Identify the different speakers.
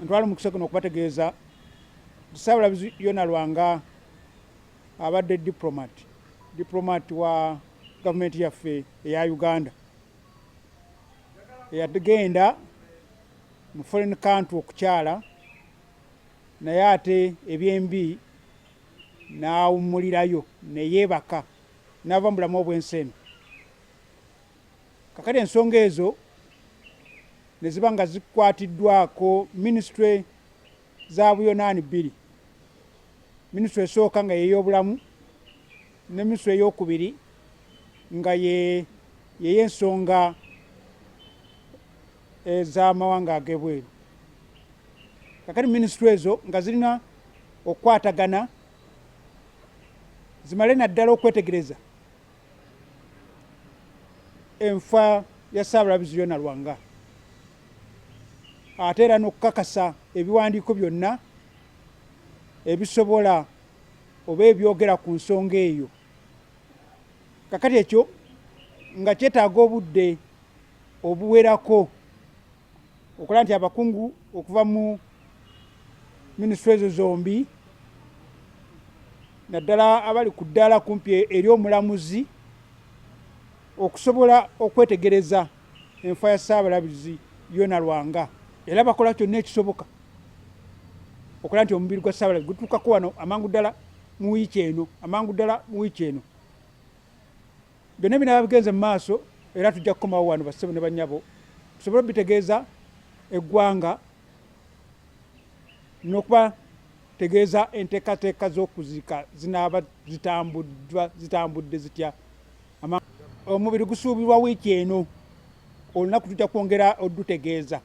Speaker 1: Ntwala omukisa guno okubategeeza nti Ssaabalabizi Yona Lwanga abadde diplomat, diplomat wa gavumenti yaffe eya Uganda eyagenda mu foreign country okukyala, naye ate ebyembi n'awummulirayo ne yeebaka n'ava mu bulamu obw'ensi eno. Kakati ensonga ezo ne ziba nga zikwatiddwako minisitule za Buyonaani bbiri, minisitule esooka nga y'ey'obulamu ne minisitule ey'okubiri nga y'ey'ensonga ez'amawanga ag'ebweru. Kakati minisitule ezo nga zirina okukwatagana zimale naddala okwetegereza enfa ya Ssaabalabizi Yona Lwanga ate era n'okukakasa ebiwandiiko byonna ebisobola oba ebyogera ku nsonga eyo. Kakati ekyo nga kyetaaga obudde obuwerako okulaba nti abakungu okuva mu minisitule ezo zombi naddala abali ku ddaala kumpi eri omulamuzi okusobola okwetegereza enfa ya Ssaabalabirizi Yona Lwanga era bakola kyonna ekisoboka okulaba nti omubiri gwa Ssaabalabirizi gutuukako wano amangu ddala mu wiiki eno amangu ddala mu wiiki eno. Byonna binaaba bigenze mu maaso era tujja kukomawo wano bassebo ne bannyabo tusobole obitegeeza eggwanga n'okubategeeza enteekateeka z'okuziika zinaaba zitambuddwa zitambudde zitya. Omubiri gusuubirwa wiiki eno, olunaku tujja kwongera odutegeeza.